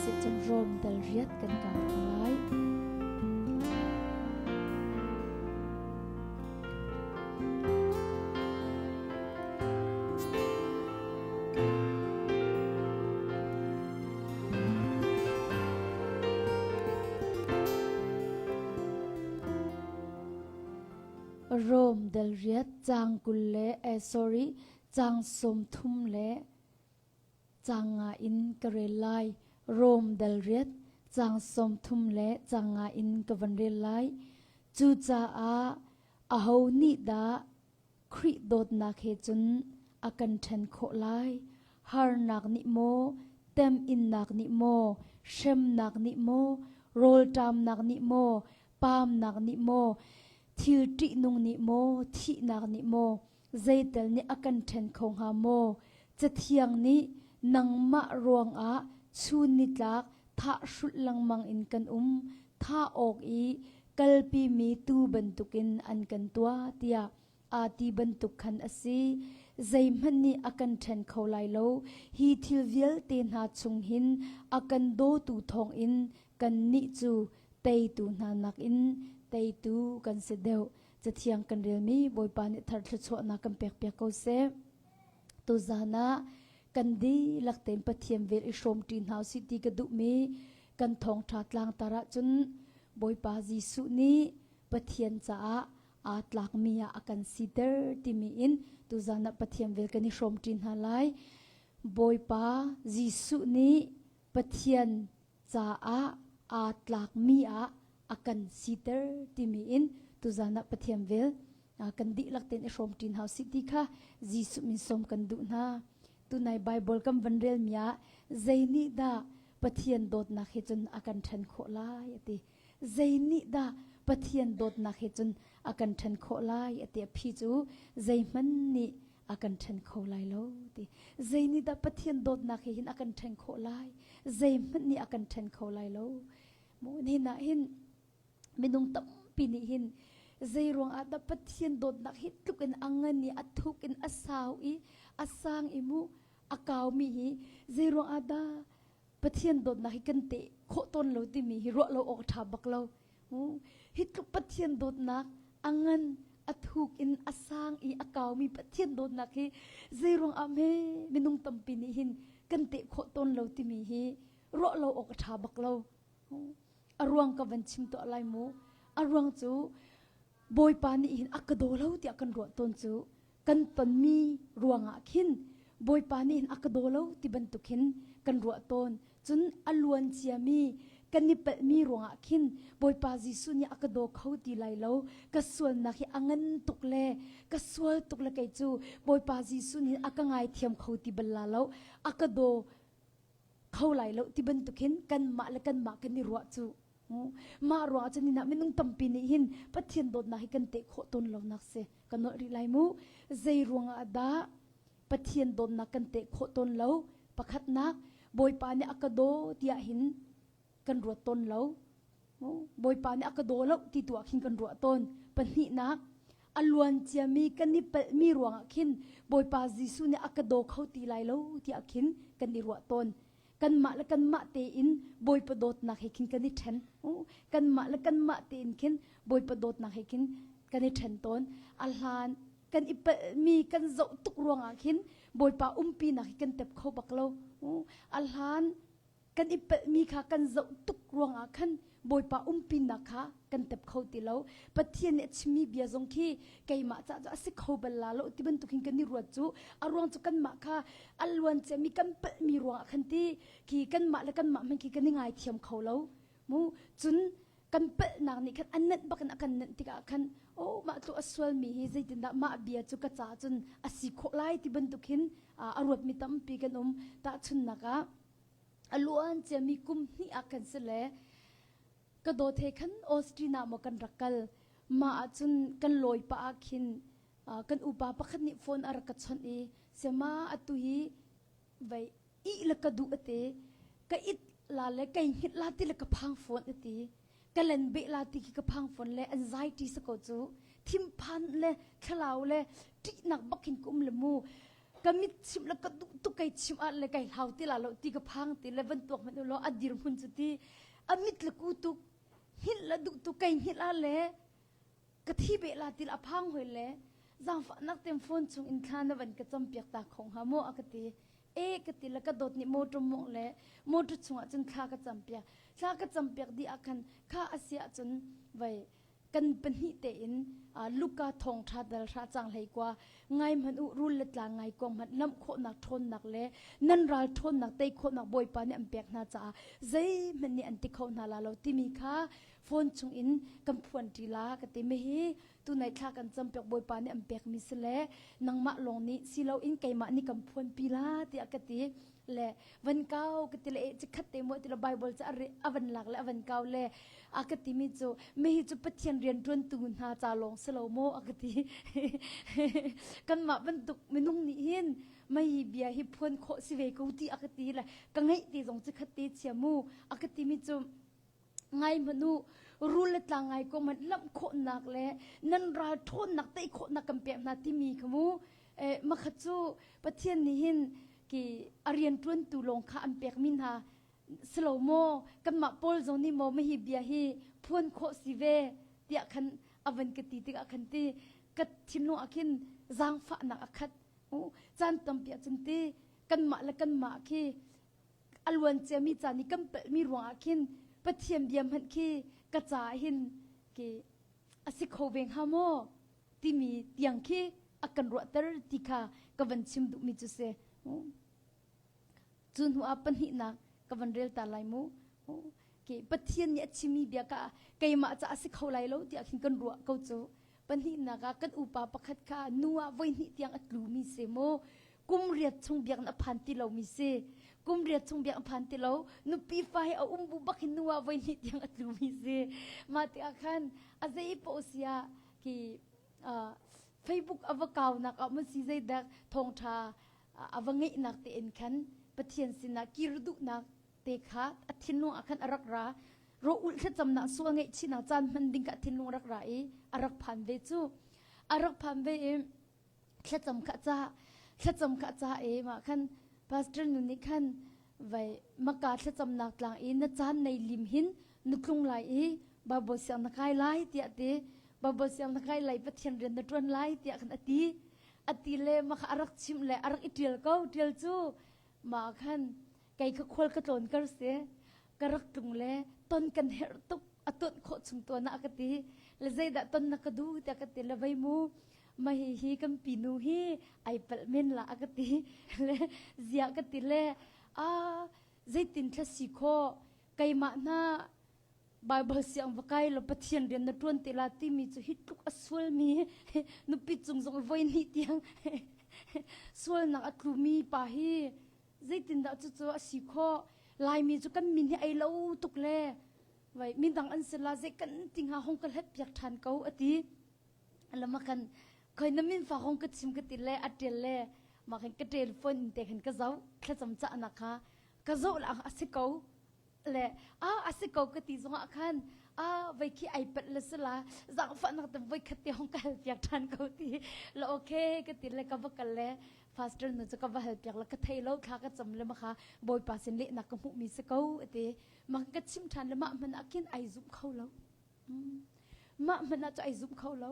si cun Rom dal riat kan kau lai. Rom dal riat caang 20 le eh sorry caang 30 le caang nga in ka rel lai. Rom dal riat caang 30 le caang nga in ka van rel lai. Cucaah aho nih dah Khrih dawtnak he cun a kan ṭhen khawh lai? Harnak nih maw, temhinnak nih maw, hremnak nih maw, rawlṭamnak nih maw, paamnak nih maw, thil ṭihnung nih maw, thihnak nih maw, zeitel nih a kan ṭhen kho hnga maw? Cathiang nih nangmah ruangah chun nitlak thah hrulh lengmang in kan um, thah awk i kalpimi tuu bantukin an kan tuah tiah aa ti bantuk khan a si. Zeihmanh nih a kan ṭhen kho lai lo. Hi thil vialte hna chung hin a kan dawtu thawngin kannih cu teitu hna nakin teitu kan si deuh. Cathiang kan relmi Bawipa nih thar thluachuahnak kan pekpiak ko seh. Tuzan ah kan dihlak tein Pathian vel i hrawmṭi hna usih ti ka duhmi kan thawngṭha tlangtar ahcun Bawipa Jesuh nih Pathian caah aa tlakmi ah a kan siter timi in tuzan ah Pathian vel kan i hrawmṭi hna lai. Bawipa Jesuh nih Pathian caah aa tlakmi ah a kan siter timi in tuzan ah Pathian vel kan dihlak tein i hrawmṭi hna usih ti kha Jesuh min sawm kan duh hna. Tunai Bible kan van relmi ah zei nih dah Pathian dawtnak he cun a kan ṭhen khawh lai a ti. Zei nih dah Pathian dawtnak he cun a kan ṭhen khawh lai a ti. A phi cu zeihmanh nih a kan ṭhen kho lai lo ti. Zei nih dah Pathian dawtnak he hin a kan ṭhen khawh lai? Zeihmanh nih a kan ṭhen kho lai lo. Mu nihin ah hin minung tampi nih hin zei ruangah dah Pathian dawtnak hi tluk in a ngan i a thuk in a sau i a sang i mu a kaumi hi zei ruangah dah Pathian dawtnak hi kan teh khawh tawn lo timi hi ruah lo awk ṭha bak lo. Hi tluk Pathian dawtnak a ngan a thuk in a sang i a kaumi Pathian dawtnak hi zei ruangah hme minung tampi nih hin kan teh khawh tawn lo timi hi ruah lo awk a ṭha bak lo. A ruang ka van chim tuah lai mu. A ruang cu Bawipa nih hin a ka daw lo tiah kan ruah tawn cu kan tonmi ruangah khin Bawipa nih hin a ka daw lo ti bantuk hin kan ruah tawn. Cun a luan ciami kan i palhmi ruangah khin Bawipa Jesuh nih a ka daw kho ti lai lo. Ka sualnak hi a ngan tuk le ka sual tuk le kei cu Bawipa Jesuh nih a ka ngaithiam kho ti bal la lo. A ka daw kho lai lo ti bantuk hin kanmah le kanmah kan i ruah cu mah ruah cun ina minung tampi nih hin Pathian dawtnak hi kan teh khawh tawn lo nak si kan nolh rih lai mu zei ruangah dah Pathian dawtnak kan teh khawh tawn lo pakhatnak Bawipa nih a ka daw tiah hin kan ruat tawn lo Bawipa nih a ka daw lo ti tu ah khin kan ruah tawn. Pahnihnak, a luan ciami kan i palhmi ruangah khin Bawipa Jesuh nih a ka daw kho ti lai lo tiah khin kan i ruah tawn. Kanmah le kanmah tein Bawipa dawtnak he khin kan i ṭhen. Kanmah le kanmah tein khin Bawipa dawtnak he khin kan i ṭhen tawn. A hlan kan i palhmi kan zoh tuk ruangah khin Bawipa umpinak hi kan tep kho bak lo. A hlan kan i palhmi kha kan zoh tuk ruangah khan Bawipa umpinak kha kan tep kho ti lo. Pathian nih a chimmi bia zong khi keimah ca cu a si kho bal la lo ti bantuk hin kan i ruat cu a ruang cu kanmah kha a luan ciami kan palhmi ruangah khan ti khi kanmah le kanmah hmanh khi kan i ngaithiam kho lo. Mu cun kan palhnak nih khan a nenh bak in a kan nenh tikah khan oh mah tluk a sualmi hi zeitindah mah bia cu ka ca cun a si khawh lai ti bantuk hin a ruatmi tampi kan um. Tahchunhnak ah a luan ciami kum hnih ah kan si le ka dawt he khan Austin ah maw kan rak kal mah ahcun kan lawi pah ah khin kan upa pakhat nih phone a rak ka chawnh i siama atu hi vei ih le ka duh ate ka it la le kai hngilh la ti le ka phang phone ati ka len beh la ti khi ka phang phone le anxiety sa ko cu thimphan le thlalau le ṭihnak bak hin ka um le mu. Ka mit chimh le ka duh tuk kai chimh ah le kai hlau ti la lo ti ka phang ti le van tuak hmanh u law a dirhmun cu ti a mit le ku tuk hngilh le duh tuk kai hngilh ah le ka thi beh la ti la a phang hoi le zaangfahnak tem phone chung in thla na van ka cam piak ta kho hnga maw a ka ti. E ka ti le ka dawt nih motor mawngh le motor chungah cun thla ka cam piak. Thla ka cam piak dih ah khan kha a si ahcun vai kan pahnih tein Luka thawngṭha dal hra cang hlei kua ngai hmanh u rul le tlang ngai kuang hmanh lamh khawhnak ṭhawnnak le nan ral ṭhawnnak tei khawhnak Bawipa nih an pek hna caah zeihmanh nih an ti kho hna la lo timi kha phone chung in kan phuan ṭi la ka ti mi hi tunai thla kan campiak Bawipa nih an pekmi si le nangmah lawng nih si loin keimah nih kan phuanpi la tiah ka ti le van kau ka ti le eh chikhat te mo ti le Bible cu a van lak le a van kau le a ka ti mi cu mi hi cu Pathian rian tuantu hna ca lawng si lo maw a ka ti. Kanmah bantuk minung nih hin mei bia hi phuan khawh si ve ko ti a ka ti le ka ngeih te zong chikhat te chia mu a ka ti mi cu ngai hmanh u rul le tlang ngai ko man lamh khawhnak le nan ral ṭhawnnak tei khawhnak kan pek hna timi kha mu. Eh makhat cu Pathian nih hin ki a rian ṭuantu lawng kha an pekmi hna silo maw kanmah Paul zong nih maw mahi bia hi phuan khawh si ve tiah khan a van ka ti tikah khan ti ka thinlung ah khin zaangfahnak a khat. Caan tampi ah cun ti kanmah le kanmah khi a luan ciami caan i kan palhmi ruangah khin Pathian bia hmanh khi ka caah hin ki a si kho ve hnga maw timi tiang khi a kan ruahter ti kha ka van chim duhmi cu si. Cu hnu ah pahnihnak ka van rel ta lai mu. Ke Pathian nih a chimmi bia ka keimah ca a si kho lai lo tiah khin kan ruah ko cu. Pahnihnak ah kan upa pakhat kha nu ah voihnih tiang a tlumi si mu. Kum riat chung biakinn a phan ti lomi si. Kum riat chung biakinn a phan ti lo. Nupi fa he a um bu bak hin nu ah voihnih tiang a tlumi si. Mah tikah khan a zei paoh si ah ki Facebook a va kaunak ah mun si zeidak thawngṭha a va ngeihnak tein khan Pathian sinah kir duhnak te kha a thinlung ah khan a rak ra. Ro ulh thlacamnak sual ngaihchihnak caan hman ding kha a thinlung rak ra i a rak phan ve cu. A rak phan ve i thlacam kha ca thlacam kha ca i mah khan pastor nu nih khan vai maka thlacamnak tlang i na caan nei lim hin na tlung lai i Bible siang na kai lai tiah ti Bible siang na kai lai Pathian rian na ṭuan lai tiah khan a ti. A ti le mah kha a rak chimh le a rak i ṭial ko. Ṭial cu mah khan kei kha khual ka tlawn kar si ka rak tlung le ton kan herh tuk a tuan khawh chung tuan ah ka ti le zeidah ton na ka duh tiah ka ti le vei mu ma hi hi kan pinu hi ai palh men la a ka ti le zia ka ti le a zeitin thla si khawh keimah hna Bible siang va kai lo Pathian rian na ṭuan te la timi cu hi tluk a sualmi nupi cung zong voi hnih tiang sualnak a tlumi pa hi zeitindah cucu a si khawh? Laimi cu kan min hi ei lo tuk le vai mindang an si la zei kan ti hnga hong ka hlet piak ṭhan ko a ti. Lama kan khoi na min fa hong ka chim ka ti le a ṭial le mah khan ka ṭel phone in te khan ka zoh thlacam cahnak kha ka zoh la a si ko. Le a a si ko ka ti zongah khan a voi khi ai palh le sila zaangfahnak te voi khat te hong ka hal piak ṭhan ko ti la okay ka ti le ka va kal le pastor nu cu ka va hal piak le ka thei lo thla ka cam le maka bawipa sin lehnak ka hmuhmi si ko ati mah ka chim ṭhan le mah hmanh ah khin ai zum kho lo. Mah hmanh ah cu ai zum kho lo.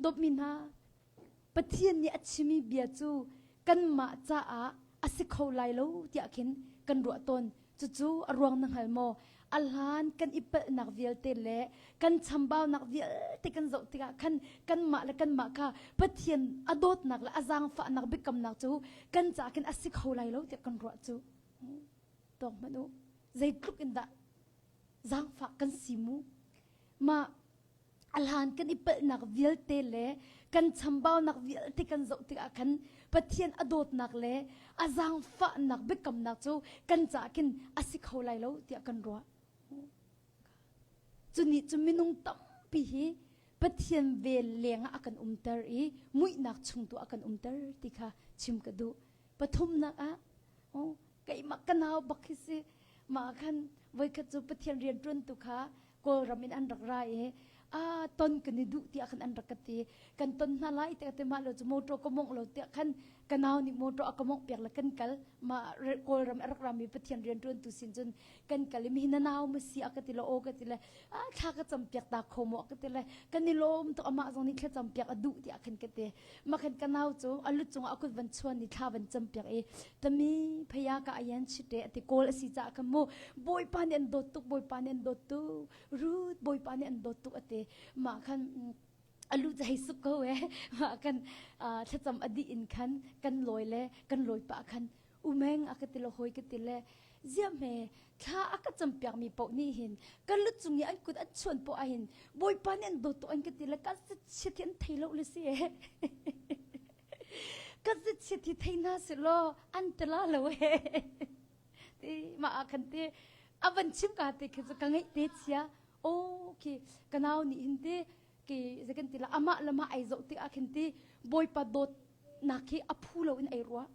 Dawtmi hna Pathian nih a chimmi bia cu kanmah caah a si kho lai lo tiah khin kan ruah tawn. Cucu a ruang na hngal maw? A hlan kan i palhnak vialte le kan chambaunak vialte kan zoh tikah khan kanmah le kanmah kha Pathian a dawtnak le a zaangfahnak biakamnak cu kan caah khin a si kho lai lo tiah kan ruah cu. Tawk hmanh u. Zeitluk in dah zaangfah kan si mu. Mah a hlan kan i palhnak vialte le kan chambaunak vialte kan zoh tikah khan Pathian a dawtnak le a zaangfahnak biakamnak cu kan caah khin a si kho lai lo tiah kan ruah. Cu nih cu minung tampi hi Pathian vel lengah a kan umter i muihnak chung tu a kan umter ti kha chim ka duh. Pathumnak ah oh, keimah ka nau bak hi si mah khan voikhat cu Pathian rian ṭuantu kha Kawlram in an rak ra i a ton kan i duh tiah khan an rak ka ti. Kan ton hna lai tiah ka ti mah lo cu motor ka mongh lo tiah khan. Ka nau nih motor a ka mongh piak le kan kal. Ma Kawlram a rak rami Pathian rianṭuan tu sin cun kan kal i mihi na nau ma si a ka ti le aw ka ti le ah thla ka cam piak ta kho maw ka ti le kan i lawm tuk amah zong nih thlacam piak a duh tiah khan ka ti. Ma khan ka nau cu a lu cungah a kut van chuan i thla van cam piak i tami phaya ka ayan chite ati kawl a si caah khan mu Bawipa nih an dawt tuk Bawipa nih an dawt tuk Ruth Bawipa nih an dawt tuk ati mah khan alu cu hei suk ko e mah kan thlacam a dih in khan kan lawi le kan lawi pah khan umeng a ka ti le hoi ka ti le ziah hme thla a ka campiak mi paoh nih hin ka lu cung i an kut an chuan poh ah hin bawipa nih an dawt tuk an ka ti le ka chiat hi an thei lo le si e ka chiat hi thei hna si law an ti la lo e ti mah ah khan ti a van chim ka te khi cu ka ngeih te chia okay ka nau nih hin ti ke zei kan ti la amah le mah ai zoh tik ah khin ti bawipa dawt nak khi a phu lo in ai ruah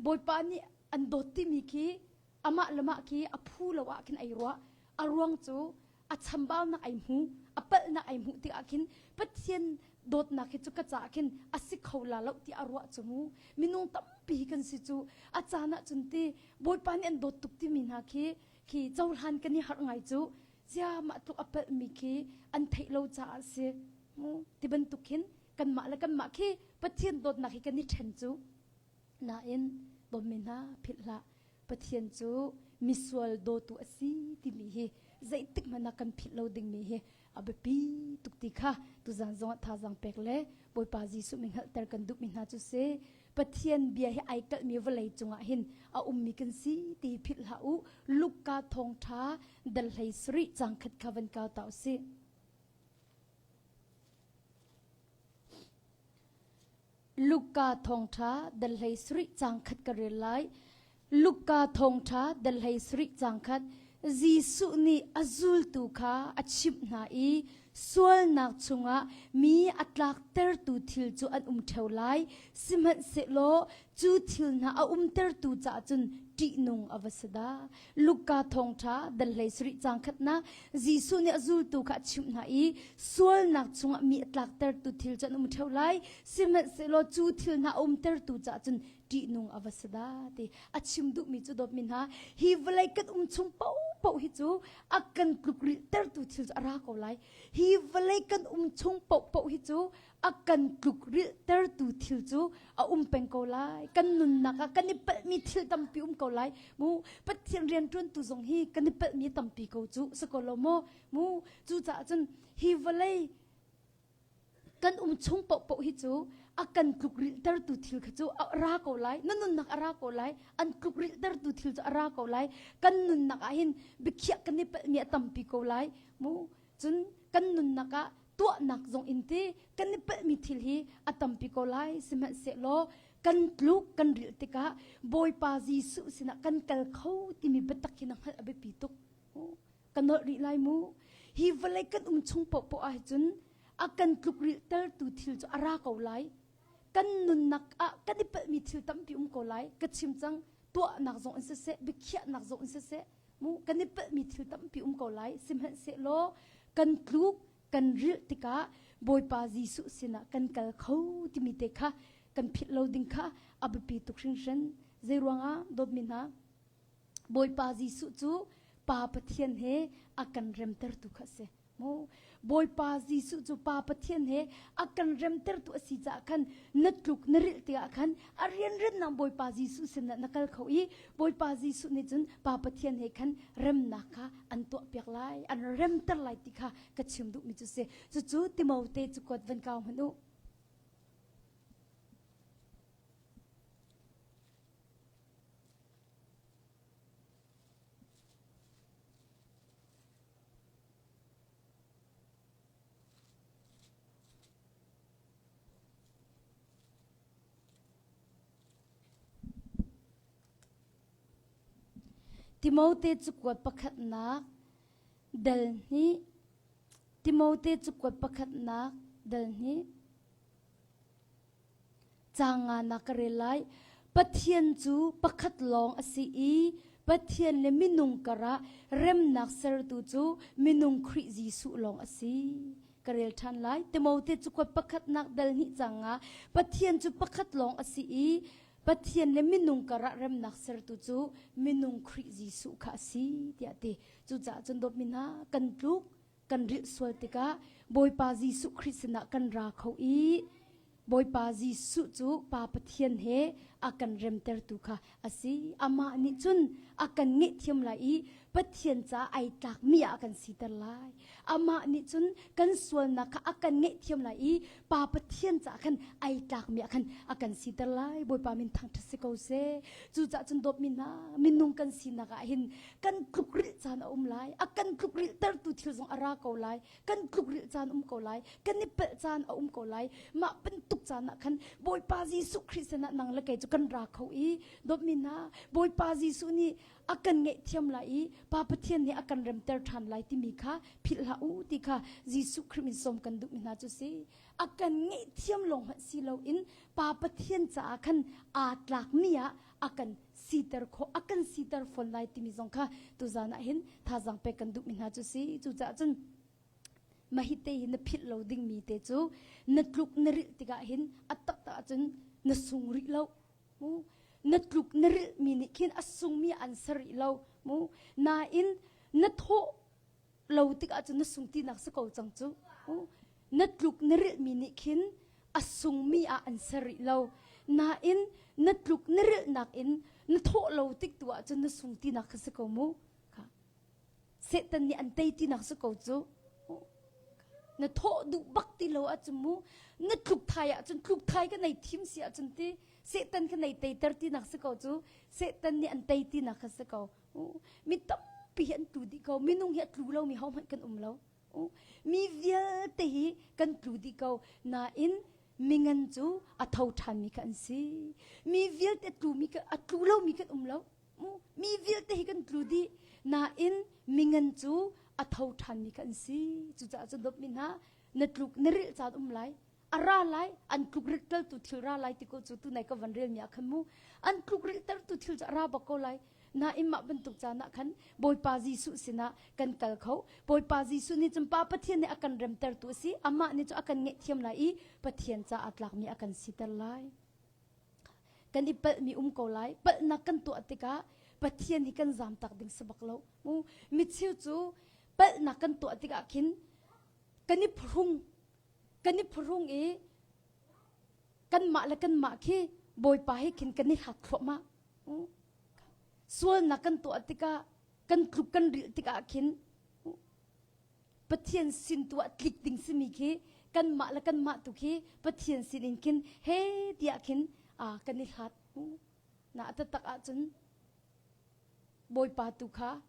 bawipa nih an dawt timi khi amah le mah khi a phu lo ah khin ai ruah a ruang cu a chambaunak ai hmu a palhnak ai hmuh tik ah khin Pathian dawtnak hi cu ka caah khin a si kho la lo ti a ruah cu mu minung tampi kan si cu a caan ah cun ti bawipa nih an dawt tuk timi hna khi khi cohlan kan i harh ngai cu cia mah tluk a palhmi khi an theih lo caah a si mu ti bantuk khin kanmah le kanmah khi Pathian dawtnak hi kan i ṭhen cu nain dawtmi hna philh hlah Pathian cu misual dawtu a si timi hi zeitik hmanh ah kan philh lo dingmi hi a biapi tuk ti kha tuzan zongah thazaang pek le Bawipa Jesuh min hngalhter kan duhmi hna cu si Pathian bia hi ai kalhmi vawlei cungah hin a ummi kan si ti hi philh hlah u Luka thawngṭha dal hlei sarih cang khat kha van kau ta usih. Luka thawngṭha dal hlei sarih cang khat ka rel lai. Luka thawngṭha dal hlei sarih cang khat Jesuh nih a zultu kha a chimh hna i sualnak chungah mi a tlaktertu thil cu an um ṭheo lai. Sihmanhsehlaw cu thil hna a umtertu caah cun ṭihnung a va si dah. Luka thawngṭha dal hlei sarih cang khatnak Jesuh nih a zultu kha a chimh hna i sualnak chungah mi a tlaktertu thil cu an um ṭheo lai. Sihmanhsehlaw cu thil hna a umtertu caah cun ṭihnung a va si dah ti a chim duhmi cu dawtmi hna hi vawlei kan um chung paohpaoh hi cu a kan tlukrilhtertu thil cu a ra ko lai hi vawlei kan um chung paohpaoh hi cu a kan tlukrilhtertu thil cu a um peng ko lai kan nunnak ah kan i palhmi thil tampi um ko lai mu pathian rianṭuantu zong hi kan i palhmi tampi ko cu si ko lo maw mu cucaah cun hi vawlei kan um chung paohpaoh hi cu a kan tlukrilhtertu thil kha cu a ra ko lai na nunnak a ra ko lai an tlukrilhtertu thil cu a ra ko lai kan nunnak ah hin biakhiah kan i palhmi a tampi ko lai mu cun kan nunnak ah tuahnak zong in ti kan i palhmi thil hi a tampi ko lai sihmanhsehlaw kan tluk kan rilh tikah Bawipa Jesuh sinah kan kal kho timi biatak hi na hngalh a biapi tuk ka nolh rih lai mu hi vawlei kan um chung paohpaoh ahcun a kan tlukrilhtertu thil cu a ra ko lai kan nunnak ah kan i palhmi thil tampi um ko lai ka chim cang tuahnak zong in siseh biakhiahnak zong in siseh mu kan i palhmi thil tampi um ko lai sihmanhsehlaw kan tluk kan rilh tikah Bawipa Jesuh sinah kan kal kho timi te kha kan philh lo ding kha a biapi tuk hringhran zei ruangah dawtmi hna Bawipa Jesuh cu Pa Pathian he a kan remtertu kha a si. Mu Bawipa Jesuh cu Pa Pathian he a kan remtertu a si caah khan na tluk na rilh tikah khan a rianrennak Bawipa Jesuh sinah na kal kho i Bawipa Jesuh nih cun Pa Pathian he khan remnak kha an tuahpiak lai, an remter lai ti kha ka chim duhmi cu si. Cucu Timote cu kuat van kau hmanh u. Timote cakuat pakhatnak dal hnih Timote cakuat pakhatnak dal hnih Caang nganak ka rel lai. Pathian cu pakhat lawng a si i Pathian le minung karah remnak sertu cu minung Khrih Jesuh lawng a si. Ka rel ṭhan lai. Timote cu kuat pakhatnak dal hnih cang ah Pathian cu pakhat lawng a si i Pathian le minung karah remnak sertu cu minung Khrih Jesuh kha a si tiah a ti. Cucaah cun dawtmi hna kan tluk kan rilh sual tikah Bawipa Jesuh Khrih sinah kan ra kho i Bawipa Jesuh cu Pa Pathian he a kan remtertu kha a si. Amah nih cun a kan ngaihthiam lai i Pathian caah ai tlakmi ah a kan siter lai. Amah nih cun kan sualnak kha a kan ngaihthiam lai i Pa Pathian caah khan ai tlakmi ah khan a kan siter lai. Bawipa min thangṭhat si ko seh. Cucaah cun dawtmi hna, minung kan sinak ah hin kan tlukrilh caan a um lai. A kan tlukrilhtertu thil zong a ra ko lai. Kan tlukrilh caan um ko lai. Kan i pelh caan a um ko lai. Mah bantuk caan ah khan Bawipa Jesuh Khrih sinah nang le kei cu kan ra kho i dawtmi hna, Bawipa Jesuh nih a kan ngaihthiam lai i Pa Pathian nih a kan remter ṭhan lai timi kha philh hlah u ti kha Jesuh Khrih min sawm kan duhmi hna cu si. A kan ngaihthiam lawng hmanh si loin Pa Pathian caah khan aa tlakmi ah a kan siter khawh, a kan siter fawn lai timi zong kha tuzan ah hin thazaang pek kan duhmi hna cu si. Cucaah cun mahi te hi na philh lo dingmi te cu na tluk na rilh tikah hin a taktak ahcun na sung rih lo. Mu na tluk na rilhmi nih khin a sungmi an ser rih lo. Mu nain na thawh lo tikah cun na sung tinak si ko cang cu. Na tluk na rilhmi nih khin a sungmi ah an ser rih lo. Nain na tluk na rilhnak in na thawh lo tik tu ahcun na sung tinak kha si ko mu. Satan nih an tei tinak si ko cu. Na thawh duh bak ti lo ahcun mu na tluk thai ahcun tluk thai ka nei thim si ahcun ti Satan ka nei teiter tinak si ko cu. Satan nih an tei tinak kha si ko. Mi tampi hi an tlu dih ko. Minung hi a tlu lomi hohmanh kan um lo. Mi vialte hi kan tlu dih ko. Nain mingan cu a tho ṭhanmi kha an si. Mi vialte tlumi a tlu lomi kan um lo. Mi vialte hi kan tlu dih. Nain mingan cu a tho ṭhanmi kha an si. Cucaah cun dawtmi hna, na tluk na rilh caan um lai. A ra lai an tlukrilhtertu thil ra lai ti ko cu tunai ka van relmi ah khan mu an tlukrilhtertu thil cu a ra bak ko lai nain mah bantuk caan ah khan Bawipa Jesuh sinah kan kal kho Bawipa Jesuh nih cun Pa Pathian nih a kan remtertu a si amah nih cu a kan ngaihthiam lai i Pathian caah tlakmi a kan siter lai kan i palhmi um ko lai palhnak kan tuah tikah Pathian hi kan zam tak ding si bak lo mu micheu cu palhnak kan tuah tikah khin kan i phrung kan i phuhrung i kanmah le kanmah khi Bawipa he khin kan i hlat thluahmah. Sualnak kan tuah tikah kan tluk kan rilh tikah khin Pathian sin tu ah tlik ding simi khi kanmah le kanmah tu khi Pathian sin in khin he tiah khin kan i hlat. Na taktak ahcun Bawipa tu kha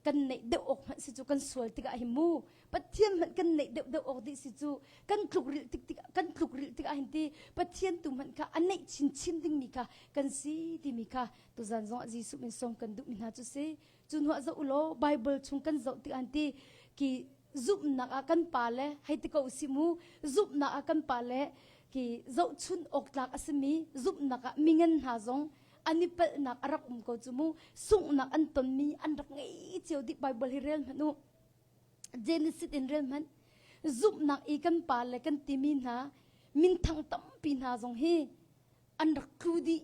kan neih deuh awk hmanh si cu kan sual tikah hin mu Pathian hmanh kan neih deuh deuh awk dih si cu kan tluk rilh tik tik kan tluk rilh tikah hin ti Pathian tu hmanh kha a neih chinchin dingmi kha kan si timi kha tuzan zong ah Jesuh min sawm kan duhmi hna cu si cu hnuah zoh ulaw Bible chung kan zoh tik an ti ki zumhnak ah kan pa le hei ti ko si mu zumhnak ah kan pa le ki zohchun awk tlak a simi zumhnak ah mingan hna zong an i palhnak a rak um ko cu mu sunghnak an tonmi an rak ngei cio dih Bible hi rel hmanh u Genesis in rel hmanh zumhnak i kan pa le kan timi hna minthang tampi hna zong hi an rak tlu dih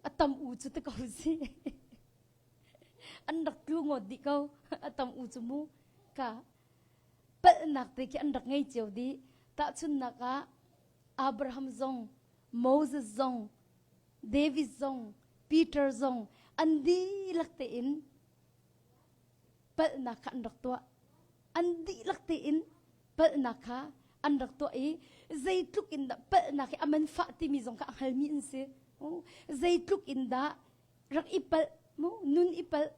a tam u cu te ko si an rak tlu ngawt dih ko a tam u cu mu ka palhnak te khi an rak ngei cio dih tahchunnak ah Abraham zong Moses zong David zong Peter zong an dihlak tein palhnak kha an rak tuah. An dihlak tein palhnak kha an rak tuah i zeitluk in dah palhnak hi a man fah timi zong kha a hngalmi an si. Zeitluk in dah rak i palh mu nun i palh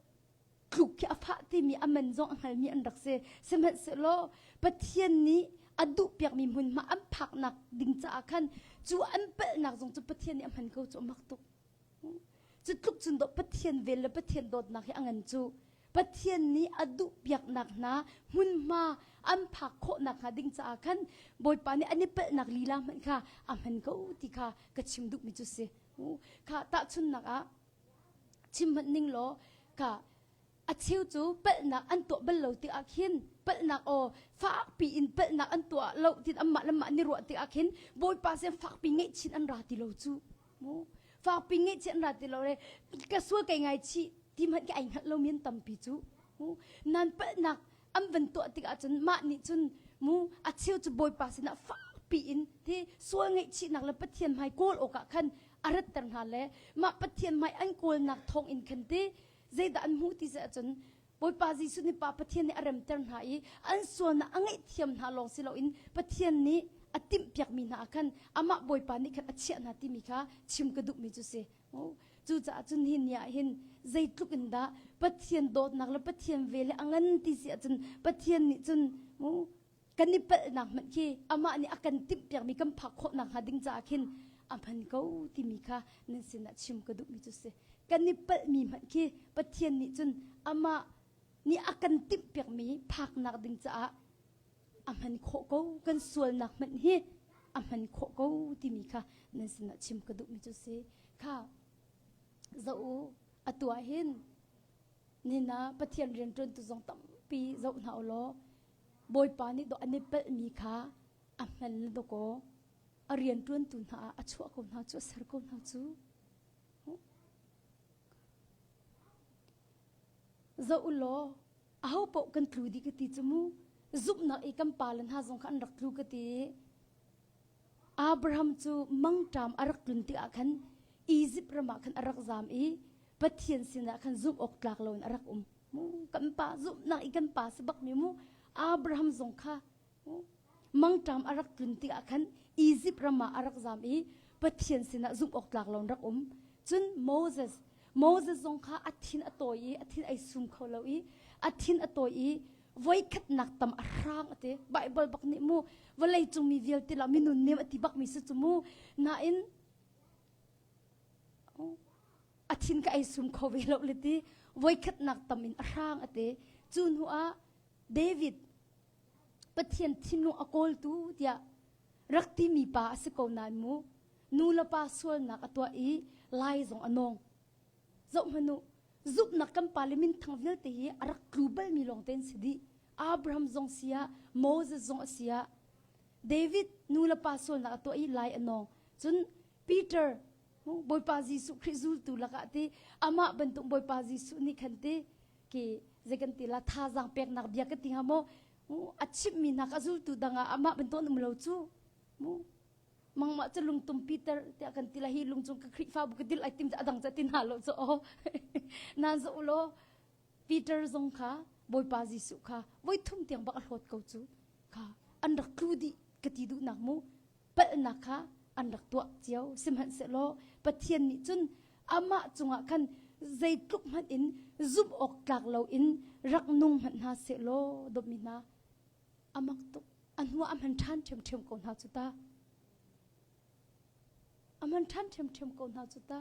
tluk khi a fah timi a man zong a hngalmi an rak si. Sihmanhsehlaw Pathian nih a duhpiakmi hmunhma an phaknak ding caah khan cu an palhnak zong cu Pathian nih a hman ko cu a mak tuk. Cu tluk cun dawh Pathian vel le Pathian dawtnak hi a ngan cu. Pathian nih a duhpiaknak hna hmunhma an phak khawhnak hnga ding caah khan Bawipa nih an i palhnak lila hmanh kha a hman ko ti kha ka chim duhmi cu si. Kha tahchunhnak ah chim hmanh ning law ka a cheu cu palhnak an tuah bal lo tikah khin Palhnak aw fakpi in palhnak an tuah lo tin anmah le mah ni ruah tikah khin Bawipa sin fakpi ngaihchin an ra ti lo cu. Mu fakpi ngaihchih an ra ti lo le ka sual kai ngai chih ti hmanh khi ai hngalh lomi an tampi cu. Mu nan palhnak an van tuah tikah cun mah nih cun mu a cheu cu Bawipa sinah fakpi in ti sual ngaihchihnak le Pathian hmai kawl awkah khan a ratter hna le mah Pathian hmai an kawlnak thawng in khan ti zeidah an hmuh ti cun Bawipa Jesuh nih Pa Pathian nih a remter hna i an sualnak a ngaihthiam hna lawng si loin Pathian nih a timhpiakmi hna ah khan amah Bawipa nih khan a chiah hna timi kha chim ka duhmi cu si. Cucaah cun hi ni ah hin zeitluk in dah Pathian dawtnak le Pathian vel hi a ngan ti si ahcun Pathian nih cun kan i palhnak hmanh khi amah nih a kan timhpiakmi kan phak khawh nakhnga ding caah khin a hman ko timi kha nan sinah chim ka duhmi cu si. Kan i palhmi hmanh khi Pathian nih cun amah nih a kan timhpiakmi phaknak ding caah a hman khawh ko kan sualnak hmanh hi a hman khawh ko timi kha nan sinah chim ka duhmi cu si. Kha zoh u atu ah hin nina Pathian rianṭuantu zong tampi zoh hna u law Bawipa nih dawh an i palhmi kha a hman le dawkaw a rianṭuantu hna ah a chuah ko hna cu a ser ko hna cu. Zoh u law aho paoh kan tlu dih ka ti cu mu zumhnak i kan pale hna zong kha an rak tlu ka ti Abraham cu mangṭam a rak tlun tikah khan Izipt ram ah khan a rak zam i Pathian sinah khan zumh awk tlak loin a rak um. Mu kan pa zumhnak i kan pa si bak mi mu Abraham zong kha mangṭam a rak tlun tikah khan Izipt ram ah a rak zam i Pathian sinah zumh awk tlak loin rak um. Cun Moses Moses zong kha a thin a tawi i a thin ai sum kho lo i a thin a tawi i voikhatnak tam a hrang a ti Bible bak nih mu vawlei cung mi vialte la minun nem a ti bak mi si cu mu nain a thin ka ei sum kho ve lo le ti voikhatnak tam in a hrang a ti cu hnu ah David Pathian thinlung a kawltu tiah rak timi pa a si ko nain mu nu le pa sualnak a tuah i lai zong a nawng zoh hmanh u zumhnak kan pa le minthang vialte hi a rak tlu balmi lawng te an si dih Abraham zong si ah Moses zong a si ah David nu le pa sualnak a tuah i lai a nawng cun Peter Bawipa Jesuh Khrih zultu lakah ti amah bantuk Bawipa Jesuh nih khan ti ki zei kan ti la thazaang peknak bia ka ti hnga maw a chimhmi hna kha zultu dang ah amah bantuk an um lo cu mu mangmah cu lungtum Peter tiah kan ti la hi lungcung ka Khrihfabu ka dil ai tim adang ca tin hna lo cu aw nan zo law Peter zong kha Bawipa Jesuh kha voi thum tiang bak a hlawt ko cu kha an rak tlu dih ka ti duhnak mu palhnak kha an rak tuah cio sihmanhsehlaw Pathian nih cun amah cungah khan zeitluk hmanh in zumh awk tlak loin rak nung hmanh hna sehlaw dawtmi hna a mak tuk a hnuah a hman ṭhan ṭhiamṭhiam ko hna cu ta a hman ṭhan ṭhiamṭhiam ko hna cu ta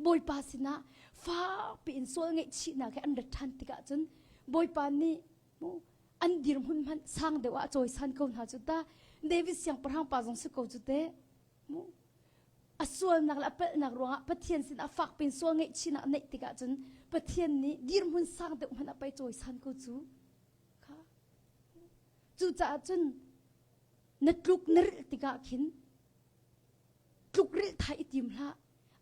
Bawipa sinah fakpi in sual ngaihchihnak he an rat ṭhan tikah cun Bawipa nih an dirhmun hmanh sang deuh ah a cawisan ko hna cu ta David siangpahrang pa zong si ko cu te a sualnak le a palhnak ruangah Pathian sin ah fak pin sual ngaihchihnak neih tikah cun Pathian nih dirhmun sang deuh hmanh ah pei cawisan ko cu kha cucaah cun na tluk na rilh tikah khin tluk rilh thai i tim hlah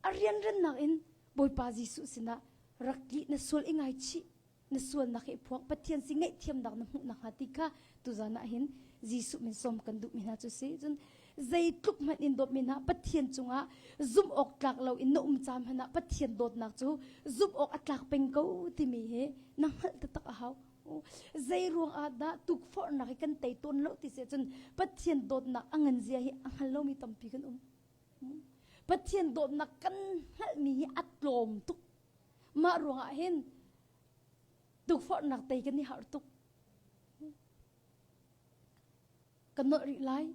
a rianrannak in Bawipa Jesuh sinah rak tli na sual i ngaichih na sualnak hi phuang Pathian si ngaihthiamnak na hmuh nakhnga ti kha tuzan ah hin Jesuh min sawm kan duhmi hna cu si cun zeitluk hmanh in dawtmi hna Pathian cungah zumh awk tlak lo in na um caan hmanh ah Pathian dawtnak cu zumh awk a tlak peng ko timi hi na hngalh taktak a hau zei ruang ah dah tukforhnak hi kan tei tawn lo ti si cun Pathian dawtnak a ngan zia hi a hngal lomi tampi kan um Pathian dawtnak kan hngalhmi hi a tlawm tuk Mah ruangah hin tukforhnak tei kan i harh tuk. Ka nolh rih lai.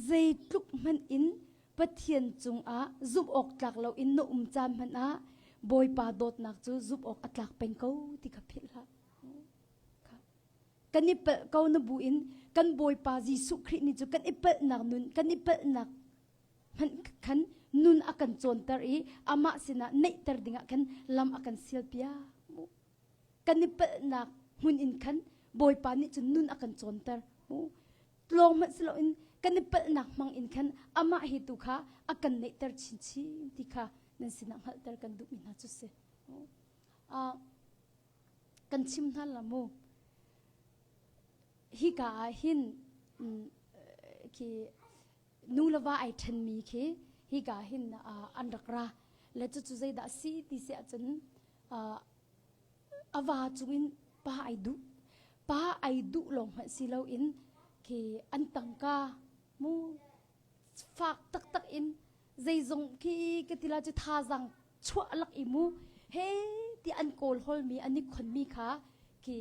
Zeitluk hmanh in Pathian cungah zumh awk tlak loin na um caan hmanh ah Bawipa dawtnak cu zumh awk a tlak peng ko ti kha philh hlah. Kan i palh ko na bu in kan Bawipa Jesuh Khrih nih cu kan i palhnak nun kan i palhnak hmanh khan nun a kan cawnter i amah sinah neihter dingah khan lam a kan sialpiak. Kan i palhnak hmun in khan Bawipa nih cun nun a kan cawnter. Tlawng hmanh si loin kan i palhnak hmang in khan amah hi tu kha a kan neihter chinchin ti kha nan sinah hngalhter kan duhmi hna cu si. Kan chim hna la mu. Hika ah hin khi nu le va ai ṭhenmi khi hika hin an rak ra. Le cucu zeidah si ti si ahcun a va cungin pa ai duh. Pa ai duh lawng hmanh si loin khi an tangka mu fak taktak in zeizong khi ka ti la cu thazaang chuah lak i mu he ti an kawl holmi an i khonmi kha khi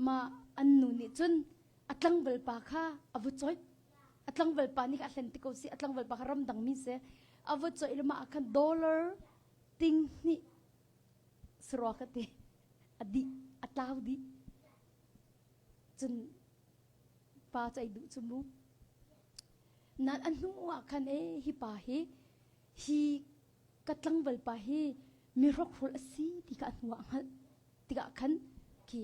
ma an nu nih cun a tlangval pa kha a vu coih a tlangval pa nih a hlen ti ko si a tlangval pa kha ramdang mi si a vu coih le ma ah khan dollar ting hnih sarua ka ti a dih a tlau dih cun pa cu ai duh cu mu nan a hnu ah khan e hi pa hi hi ka tlangval pa hi mi hrokhrol a si ti kha a hnu ah hngalh tikah khan khi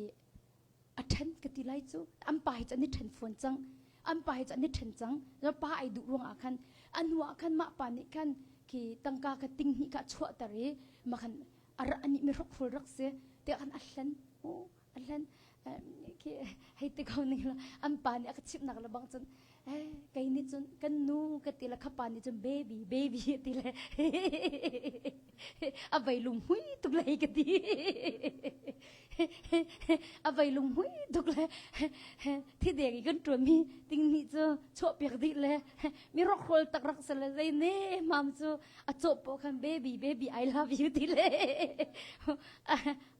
a ṭhen ka ti lai cu an pa hi cu an i ṭhen fawn cang an pa hi cu an i ṭhen cang pa ai duh ruangah khan a hnu ah khan mah pa nih khan khi tangka kha ting hnih kha chuahter i ma khan a ra ani mi hrokhrol rak si tiah khan a hlen a hlen khi hei ti ko ning la an pa nih a ka chimhnak le bang cun eh kei nih cun kan nu ka ti le kha pa nih cun baby baby ti le a vei lung hui tuk lei ka ti a vei lung hui tuk le thi deng i kan ṭuan mi ting nih cu chuah piak dih le mi rokhol tak rak se le zei ne mam cu a cawh po khan baby baby I love you ti le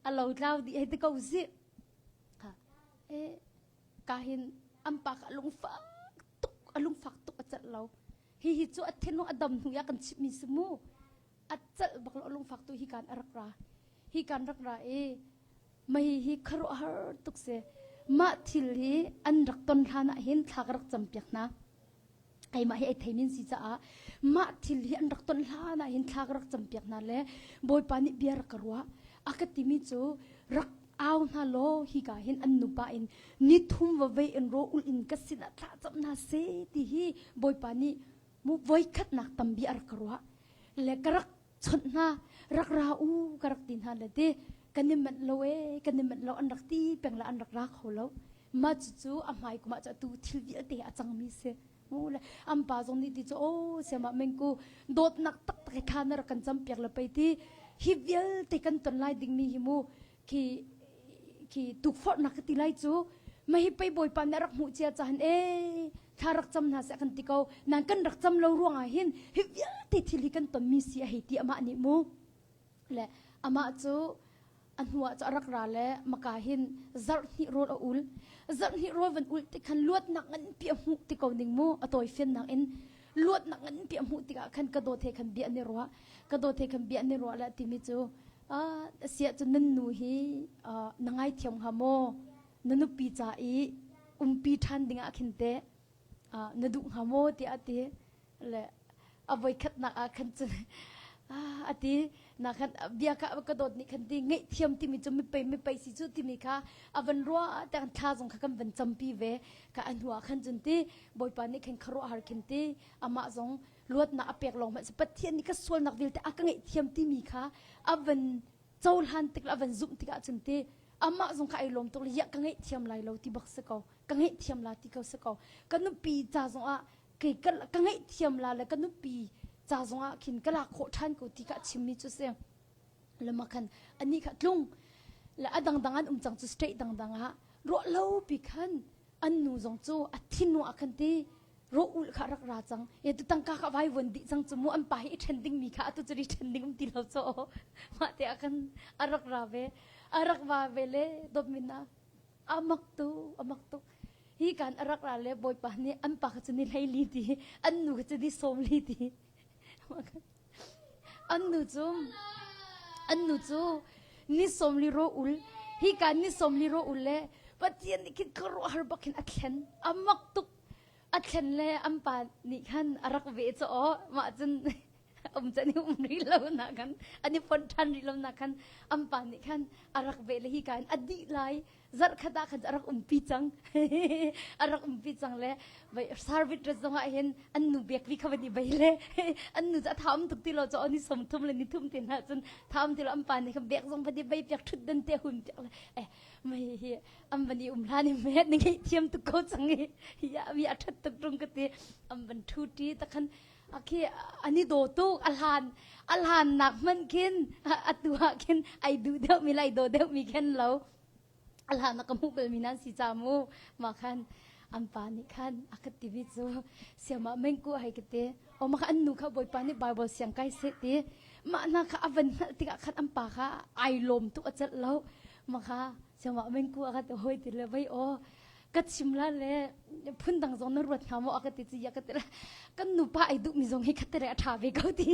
a lo tlau dih hei ti ko si e ka hin an pa kha a lungfak tuk a lungfak tuk a celh lo hi hi cu a thinlung a dam hnu ya kan chimmi si mu a celh bak lo a lungfak tu hi kan a rak ra hi kan rak ra i mah hi hi khuaruahhar tuk si mah thil hi an rak ton hlan ah hin thla ka rak cam piak hna keimah hi ai theimin si caah mah thil hi an rak ton hlan ah hin thla ka rak campiak hna le Bawipa nih bia rak ka ruah a ka timi cu rak au hna law hika hin an nupa in ni thum va vei in ro ul in ka sinah thla cam hna se ti hi Bawipa nih mu voikhatnak tam bia a rak ka ruah le ka rak chawnh hna rak ra u ka rak ti hna le ti kan i manh lo e kan i manh lo an rak ti peng la an rak ra kho lo mah cucu a hmai kum ah cu atu thil vialte a cangmi si mu le an pa zong nih ti cu o siama mengku dawtnak taktak he kha na rak kan campiak le pei ti hi vialte kan ton lai dingmi hi mu khi khi tukforhnak ka ti lai cu ma hi pei bawipa nih a rak hmuh cia cahan e thla rak cam hna seh kan ti ko nan kan rak cam lo ruangah hin hi vialte thil hi kan tonmi si a hei ti amah nih mu le amah cu a hnuah cu a rak ra le maka hin zarh hnih rawl a ul zarh hnih rawl van ul ti khan luatnak nganpi a hmuh ti ko ning mu a tawi fiannak in luatnak nganpi a hmuh tikah khan ka dawt he khan bia an i ruah ka dawt he khan bia an i ruah le timi cu asiah cun nan nu hi na ngaithiam hnga maw na nupi ca i umpi ṭhan dingah khin teh na duh hnga maw tiah a ti le a voikhatnak ah khan cun a ti na khan bia kha ka dawt nih khan ti ngaihthiam timi cu mipei mipei si cu timi kha a van ruah te kan thla zong kha kan van campi ve ka a hnu ah khan cun ti bawipa nih khan khuaruahhar khin ti amah zong luatnak a pek lawng hmanh si Pathian nih ka sualnak vialte a ka ngaihthiam timi kha a van cohlan tik le a van zumh tikah cun ti amah zong kha ai lawm tuk le ya ka ngaihthiam lai lo ti bak si ko ka ngaihthiam la ti ko si ko ka nupi ca zong ah kei ka, ka ngaihthiam la le ka nupi ca zong ah khin ka lak khawh ṭhan ko ti kha a chimmi cu si lama khan ani kha tlung le a dangdang an um cang cu state dangdang ah ruah lo pi khan an nu zong cu a thinlung ah khan ti ro ul kha rak ra cang e tu tangka kha vai vuan dih cang cu mu an pa hi i ṭhen ding mi kha atu cu ri ṭhen ding um ti lo cho mah te ah khan a rak ra ve a rak va ve le dawt min ah amak tu amak tuk hi kan a rak ra le bawipa nih an pa kha cu ni hlei li ti an nu kha cu ni sawm li ti An nu cu an nu cu ni sawmli ro ul hika ni sawmli ro ul le Pathian nih khin khuaruahhar bak khin a thlen a mak tuk a thlen le an pa nih khan a rak ve caw mah cun. Um chan i um rih lo na khan an i fonh ṭhan rih lo na khan an pa nih khan a rak ve le hi ka in a dih lai zarh khat ah khan a rak umpi cang a rak umpi cang le vai service ret zong ah hin an nu bek vi kha van i bei le an nu cu a tha um tuk ti lo cho ni som thum le ni thum te hna cun tha um ti lo an pa nih khan bek zong van i bei piak thut dan te hun piak le eh mai hi an van i um hlan i me ni ngei thiam tuk ko cang i ya mi a that tuk tung ka ti an van thu ti takhan akhi ani do tuk a hlan a hlan nak hman khin atu ah khin ai du deuh mi lai do deuh mi khen lo a hlan ka hmuh bal mi nan si cha mu ma khan an pa nih khan a ka ti mi cu siama mengku hai ka ti o ma kha an nu kha bawipa nih bible siang kai se ti ma na kha avan hngalh tikah khan an pa kha ai lawm tuk a celh lo ma kha siama mengku a ka ti hoi ti le vai o ka chim la le phundang zong na ruat hnga maw a ka ti ci ya ka ti la kan nupa ai duh mi zong hi khatere a tha ve ko ti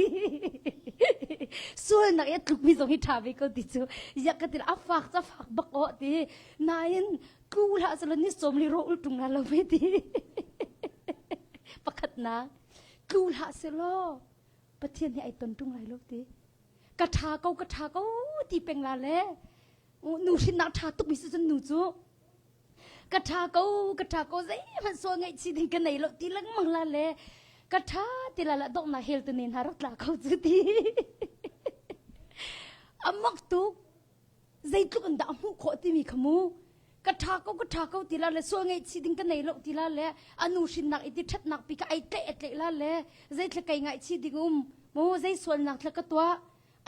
sual nak ya tluk mi zong hi tha ve ko ti cu ya ka ti la a fak ca fak bak o ti nain tlu hlah sala ni som li ro ul tung la lo ve ti pakhat na tlu hlah selaw pathian hi ai ton tung lai lo ti ka tha ko ka tha ko ti peng la le nu hrin nak tha tuk mi si cun nu cu Ka ṭha ko, ka ṭha ko, zeihmanh sual ngaihchih ding ka nei lo ti lengmang la le ka ṭha ti la la donghnak hel tu ne hna rak tla kho cu ti. A mak tuk. Zeitluk in dah a hmuh khawh timi kha mu. Ka ṭha ko, ka ṭha ko ti la le sual ngaihchih ding ka nei lo ti la le a nu hrinnak i ti ṭhatnak pi kha ai tlaih a tlaih la le zeithla kai ngaihchih ding um mu zei sualnak thla ka tuah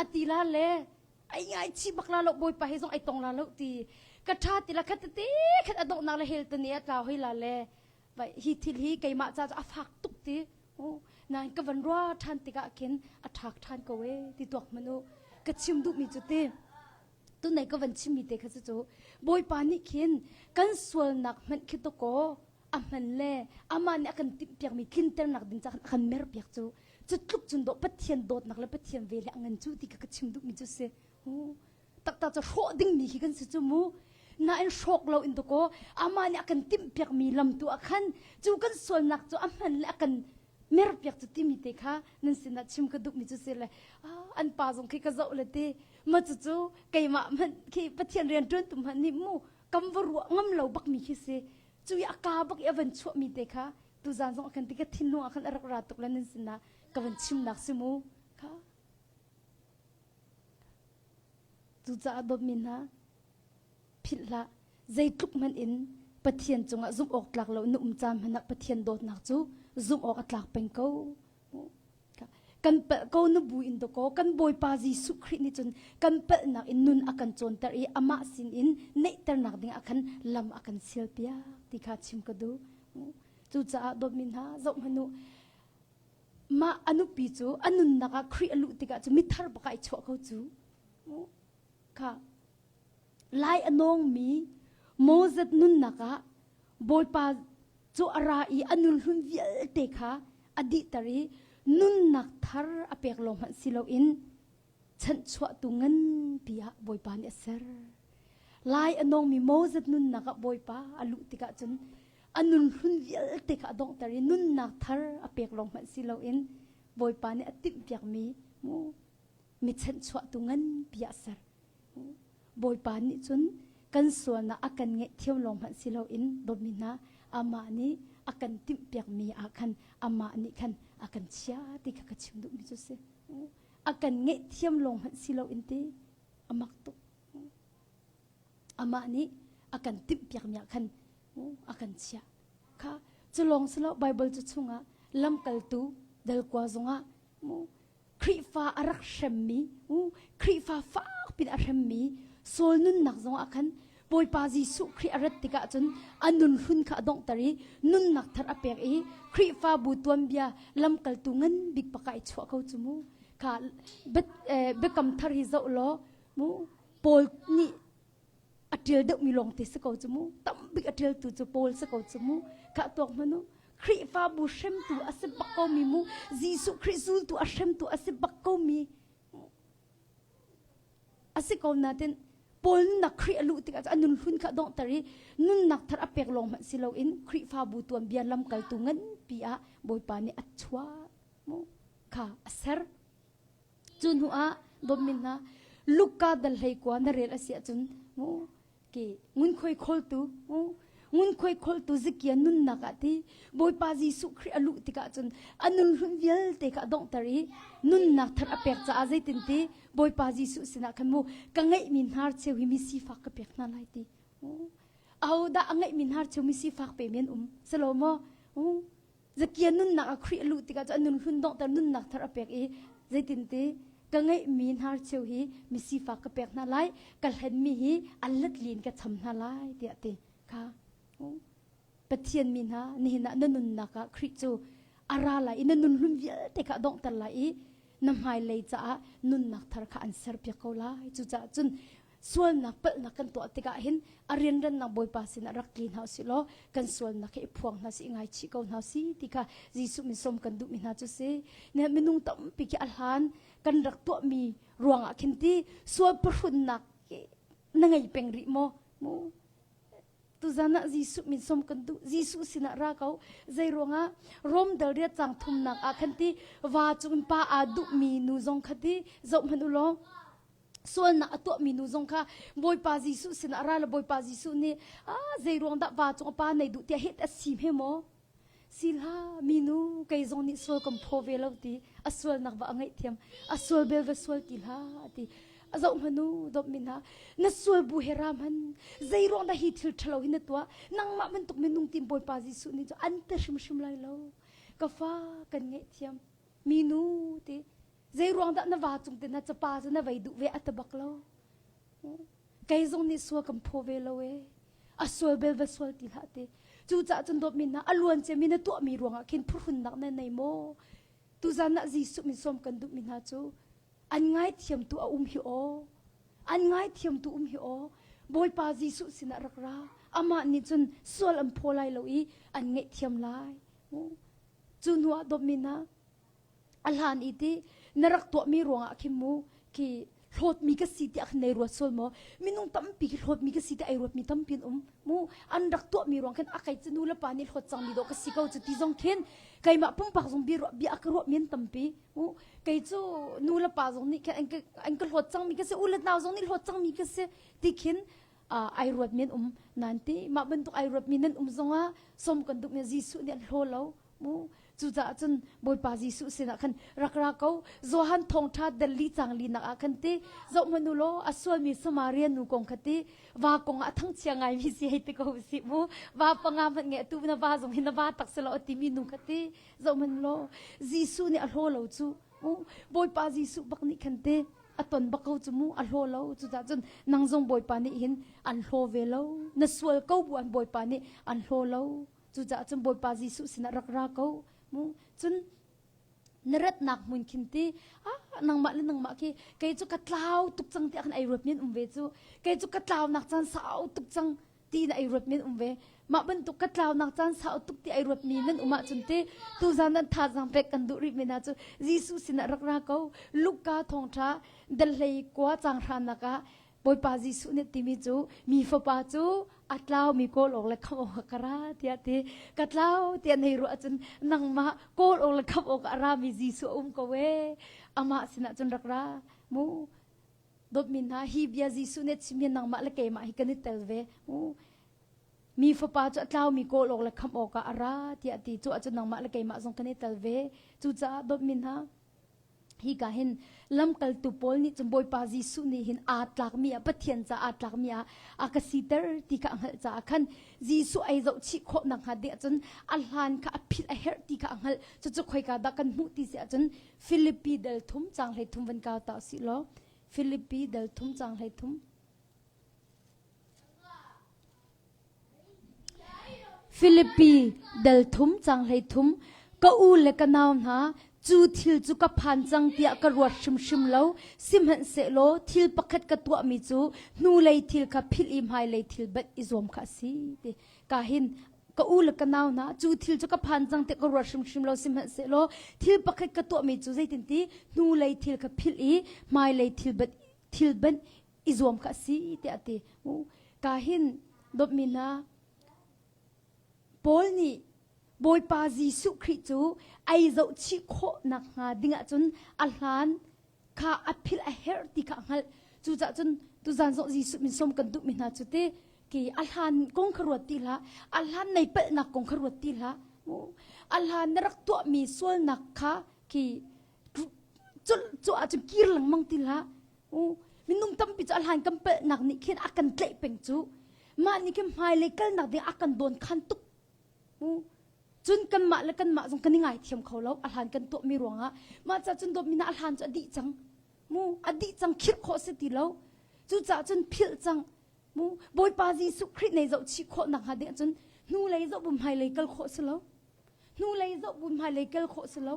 a ti la le ai ngaichih bak la lo bawipa he zong ai tong la lo ti ka tha ti la khat te khat a donghnak le hel te ne a tlau hoi la le vai hi thil hi keimah ca cu a fak tuk ti nain ka van rua than tikah khin a thak than ko e ti tuak manu ka chim duh mi cu ti tunai ka van chim mi te kha cu cu bawipa nih khin kan sualnak hmanh khi to ko a hman le amah nih a kan timh piakmi tlinternak ding ca khan a kan mer piak cu cu tluk cun dawh Pathian dawtnak le Pathian ve le a ngan cu ti ka ka chim duhmi cu si taktak cu hrawh dingmi khi kan si cu mu nain hrawk lo in dakaw amah nih a kan timh piakmi lam tu ah khan cu kan sualnak cu a hman le a kan mer piak cu timi te kha nan sinah chim ka duhmi cu si le an pa zong khi ka zoh le ti ma cu cu keimah hmanh khi Pathian rian ṭuan tu hmanh nih mu kam va ruah ngam lo bakmi khi si cu i a ka bak i a van chuahmi te kha tuzan zong khan ti ka thinlung ah khan a rak ra tuk le nan sinah ka van chimnak si mu kha cucaah dawtmi hna philh hlah zeitluk hmanh in Pathian cungah zumh awk tlak lo na um caan hmanh ah Pathian dawtnak cu zumh awk a tlak peng ko Kan palh ko na bu in dawkaw kan Bawipa Jesuh Khrih nih cun kan palhnak in nun a kan cawnter i amah sin in neihternak ding ah khan lam a kan sialpiak ti kha chim ka duh. Cucaah dawtmi hna zoh hmanh u mah a nupi cu a nunnak ah Khrih a luh tikah cu mithar bak ah i chuah ko cu. Kha lai a nawngmi Moses nunnak ah Bawipa cu a ra i a nunhlun vialte kha a dihter i nunnak thar a pek lawng hmanh si loin chanhchuahtu nganpi ah Bawipa nih a ser. Lai a nawngmi Moses nunnak ah Bawipa a luh tikah cun a nunhlun vialte kha a donghter i nunnak thar a pek lawng hmanh si loin Bawipa nih a timhpiakmi mu mi chanhchuahtu nganpi ah a ser. Bawipa nih cun kan sualnak a kan ngaihthiam lawng hmanh si loin dawtmi hna amah nih a kan timhpiakmi ah khan amah nih khan a kan chia ti kha ka chim duhmi cu si. A kan ngaihthiam lawng hmanh si loin ti a mak tuk. Amah nih a kan timhpiakmi ah khan a kan chiah. Kha cu lawng si lo Bible cu chungah lamkaltu dalkua zongah Khrihfa a rak hremmi, Khrihfa fakpin a hremmi Saul nunnak zongah khan Bawipa Jesuh Khrih a rat tikah cun a nun hlun kha a donghter i nunnak thar a pek i Khrihfabu tuanbia lamkaltu ngan bik pakah i chuah ko cu mu. Kha biakam thar hi zoh law mu Paul nih a ṭial deuhmi lawng te si ko cu mu tambik a ṭialtu cu Paul si ko cu mu kha tuak hmanh u Khrihfabu hremtu a si bak ko mi mu Jesuh Khrih zultu a hremtu a si bak ko mi a si ko natin Paul nunnak Khrih a luh tikah a nun hlun kha donghter i nunnak thar a pek lawng hmanh si loin Khrihfabu tuanbia lamkaltu nganpi ah Bawipa nih a chuah mu kha a ser. Cu hnu ah dawtmi hna Luka dal hlei kua na rel a si ahcun mu ki ngunkhuai khawltu mu ngunkhuai khawltu Zakia nunnak ah ti Bawipa Jesuh Khrih a luh tikah cun a nun hlun vialte kha a donghter i nunnak thar a pek caah zeitin ti Bawipa Jesuh sinah khan mu ka ngeihmi hnarcheu hi mi sifak ka pek hna lai ti ahodah a ngeihmi hnarcheu mi sifak pe mi an um selo maw Zakia nunnak ah Khrih a luh tikah cu a nun hlun donghter nunnak thar a pek i zeitin ti ka ngeihmi hnarcheu hi mi sifak ka pek hna lai ka hlenmi hi an letlin ka cham hna lai tiah ti kha Pathian mi hna nihin ah na nunnak ah Khrih cu a ra lai i na nun hlun vialte kha a donghter lai i na hmailei caah nunnak thar kha an serpiak ko lai cucaah cun sualnak palhnak kan tuah tikah hin a rianrannak Bawipa sinah rak tli hna usih law kan sualnak hi i phuang hna sih i ngaichih ko hna si ti kha Jesuh min sawm kan duhmi hna cu si ne minung tampi khi a hlan kan rak tuahmi ruangah khin ti sual pahrunnak na ngei peng rih maw mu Tuzan ah Jesuh min som kan duh. Jesuh sinah ra ko. Zei ruangah Rom dal riat cang thumnak ah khan ti va cung pa aa duhmi nu zong kha ti zoh hmanh u law sualnak a tuahmi nu zong kha Bawipa Jesuh sinah ra le Bawipa Jesuh nih ah zei ruang dah va cung pa nei duh tiah het a si hme maw? Si hlah minu kei zong nih sual kan phaw ve lo ti a sualnak va a ngaihthiam a sual bel va sual ti hlah ti a zoh hmanu dawt mi hna na sual bu he ra hman zei ruang dah hi thil ṭhalo hi na tuah nangmah bantuk minung tim Bawipa Jesuh nih cu an te hrimhrim lai lo ka fa kan ngaihthiam minu ti zei ruang dah na va cung te na capa cu na vei duh ve a ta bak lo Kei zong nih sual kan phaw ve lo ee. A sual bel va sual ti hlah ti. Cucaah cun dawtmi hna a luan ciami na tuahmi ruangah khin phuhrunnak na nei maw? Tuzan ah Jesuh min sawm kan duhmi hna cu an ngaithiamtu a um hi aw. An ngaithiamtu um hi aw. Bawipa Jesuh sinah rak ra. Amah nih cun sual an phaw lai lo i an ngaihthiam lai. Cu hnu ah dawtmi hna a hlan i ti na rak tuahmi ruangah khin mu khi hlawtmi ka si tiah khin nei ruat sual maw minung tampi khi hlawtmi ka si tiah ai ruatmi tampi an um mu an rak tuahmi ruang khin a kei cu nu le pa nih hlawt cangmi dawh ka si ko cu ti zong khin keimah pumpak zong bia ruah bia ka ruah mi an tampi mu kei cu nu le pa zong nih khin an ka an ka hlawt cangmi ka si u le nau zong nih hlawt cangmi ka si ti khin ai ruat mi an um nan ti mah bantuk ai ruat mi nan um zongah som kan duh mi Jesuh nih an hlaw lo Mu cucaah cun Bawipa Jesuh sinah khan rak ra ko Johan thawngṭha dal li cang li nak ah khan ti zoh hmanh u law a sualmi Samaria nu kong kha ti va kong ah thangchia ngaimi si hei ti ko si mu va panga hmanh nge tu na va zong hi na va tak si lo a timi nu kha ti zoh hmanh law Jesuh nih a hlaw lo cu mu Bawipa Jesuh bak nih khan ti a ton bak ko cu mu a hlaw lo cucaah cun nang zong Bawipa nih hin an hlaw ve lo na sual ko bu an Bawipa nih an hlaw lo Cucaah cun Bawipa Jesuh sinah rak ra ko mu. Cun na ratnak hmun khin ti ah nangmah le nangmah khi kei cu ka tlau tuk cang tiah khan ai ruat men um ve cu kei cu ka tlaunak caan sau tuk cang ti na ai ruat men um ve mah bantuk ka tlaunak caan sau tuk ti ai ruat mi nan um ahcun ti tuzan nan thazaang pek kan duh rih mi hna cu Jesuh sinah rak ra ko Luka thawngṭha dalhlei kua cang hranak ah Bawipa Jesuh nih timi cu mi fapa cu a tlaumi kawl awk le khamh awk ka ra tiah ti ka tlau tiah nei ruah cun nangmah kawl awk le khamh awk a rami Jesuh a um ko ee amah sinah cun rak ra mu dawtmi hna hi bia Jesuh nih chimmi nangmah le keimah hi kan i tel ve mu mi fapa cu a tlaumi kawl awk le khamh awkah a ra tiah ti cu ahcun nangmah le keimah zong kan i tel ve cucaah dawtmi hna Hika hin lamkaltu Paul nih cun Bawipa Jesuh nih hin aa tlakmi ah Pathian ca aa tlakmi ah a ka siter ti kha a hngalh caah khan Jesuh ei zohchih khawh nakhnga ding ahcun a hlan kha a philh a herh ti kha a hngalh. Cucu khoika dah kan hmuh ti si ahcun Filipi dal thum caang 13 van kau ta usih law Filipi dal thum caang 13 Filipi dal thum cang 13 Ka u le ka nau hna, cu thil cu ka phan cang tiah ka ruat hrimhrim lo. Sihmanhsehlaw thil pakhat ka tuahmi cu hnulei thil kha philh i hmailei thil banh i zuam kha a si. Ti ka hin ka u le ka nau hna, cu thil cu ka phan cang tiah ka ruat hrimhrim lo. Sihmanhsehlaw thil pakhat ka tuahmi cu zeitinti hnulei thil kha philh i hmailei thil banh thil banh i zuam kha a si tiah a ti. Ka hin dawtmi hna Paul nih Bawipa Jesuh Khrih cu ei zohchih khawh nakhnga ding ahcun a hlan. Kha a philh a herh ti kha a hngalh. Cucaah cun tuzan zong Jesuh min sawm kan duhmi hna cu ti ki a hlan kong kha ruat ti hlah, a hlan nei palhnak kong kha ruat ti hlah. A hlan na rak tuahmi sualnak kha ki cu ahcun kir lengmang ti hlah. Minung tampi cu a hlan kan palhnak nih khin a kan tlaih peng cu. Mah nih khin hmailei kalnak ding a kan dawn khan tuk. Cun kanmah le kanmah zong kan i ngaithiam kho lo a hlan kan tuahmi ruangah. Mah ca cun dawtmi na a hlan cu a dih cang. Mu a dih cang khirh khawh si ti lo. Cucaah cun philh cang. Mu Bawipa Jesuh Khrih nei zoh chih khawh nak hnga ding cun hnulei zoh bu hmailei kal khawh si lo. Hnulei zoh bu hmailei kal khawh si lo.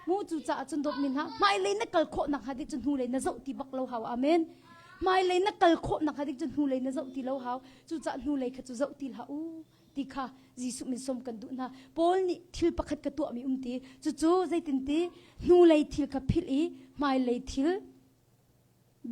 Mu cucaah cun dawtmi hna hmailei na kal khawh nak hnga ding cun hnulei na zoh ti bak lo hau. Amen. Hmailei na kal khawh nak hnga ding cun hnulei na zoh ti lo hau. Cucaah hnulei kha cu zoh ti hlah u. ti kha Jesuh min sawm kan duh hna. Paul nih thil pakhat ka tuahmi um ti. Cucu zeitinti hnulei thil kha philh i hmailei thil